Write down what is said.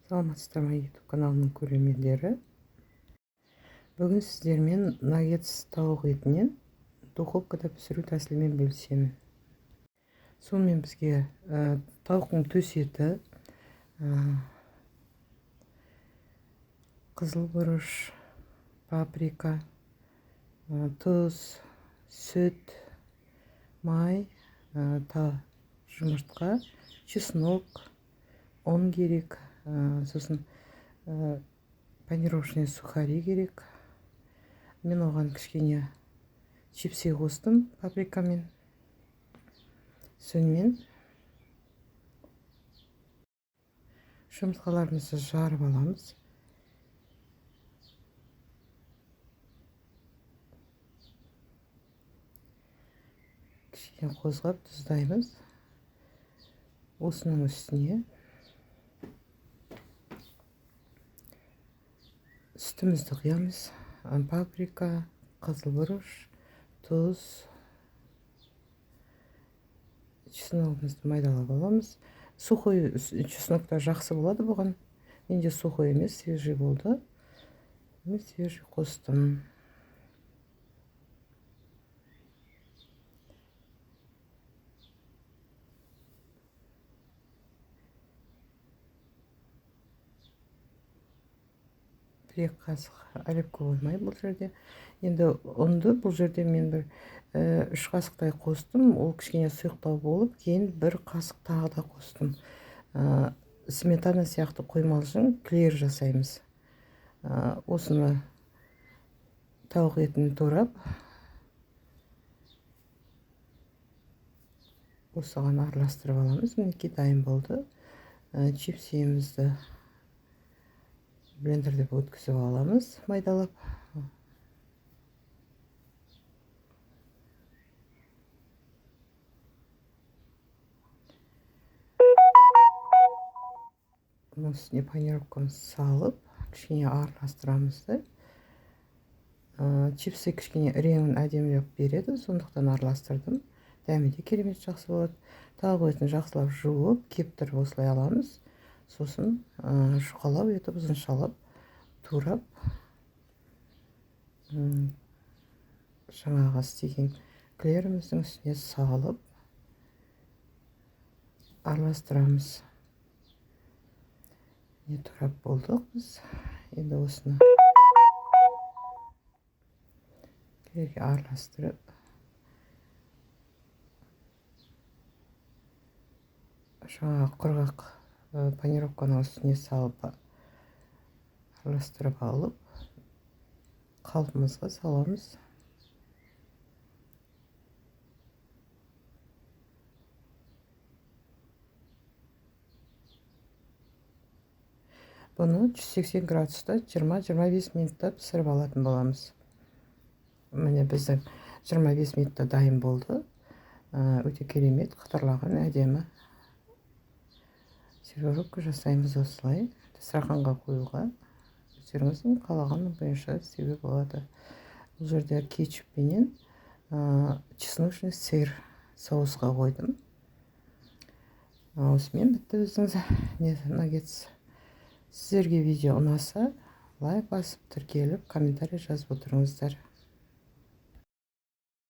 Саламатсыздар ма, YouTube каналының көрермендері! Бүгін сіздермен наггетс тауық етінен духовкада пісіру тәсілімен бөлісемін. Сонымен бізге тауықтың төс еті, қызыл бұрыш, паприка, тұз, сүт, май, жұмыртқа, чеснок, ұн керек, сосын панировочный сухари керек. Мен оған кішкене чипсы қостым паприкамен. Сонымен жұмыртқаларымызды жарып аламыз. Кішкене қозғап тұздаймыз. Осының үстіне сүтімізді құямыз. Паприка, қызыл бұрыш, тұз, чесногымызды майдалап аламыз. Сухой чеснок та жақсы болады бұған. Менде сухой емес, свежий болды. Мен свежий қостым. Бір қасық оливковый май бұл жерде. Енді ұнды бұл жерде мен бір 3 қасықтай қостым. Ол кішкене сұйықтау болып, кейін 1 қасық тағы да қостым. Сметана сияқты қоймалжың клер жасаймыз. Осыны тауық етін турап, осыған араластырып аламыз. Мінекей, дайын болды. Чипсиімізді блендерде өткізіп аламыз, майдалап. Оның үстіне панировкамызды салып, кішкене араластырамыз да. Чипсы кішкене реңін әдемілеп береді, сондықтан араластырдым. Дәмі де керемет жақсы болады. Тауық етін жақсылап жуып, кептіріп осылай аламыз. Сосын жұқалап етіп, ұзыншалап турап, жаңағы істеген клеріміздің үстіне салып араластырамыз. Не турап болдық біз. Енді осыны клерге араластырып, жаңағы құрғақ панировканың үстіне салып араластырып алып, қалпымызға саламыз. Бұны 180 градуста 20-25 минутта пісіріп алатын боламыз. Міне, біздің 25 минутта дайын болды. Өте керемет, қытырлаған, әдемі. Сервировка жасаймыз осылай. Дастарханға қоюға өздеріңіздің қалаған бойынша істеуге болады. Бұл жерде кетчуппенен чесночный сыр соусқа қойдым. Осымен бітті біздің наггетс. Сіздерге видео ұнаса, лайк басып, тіркеліп, комментарий жазып отырыңыздар.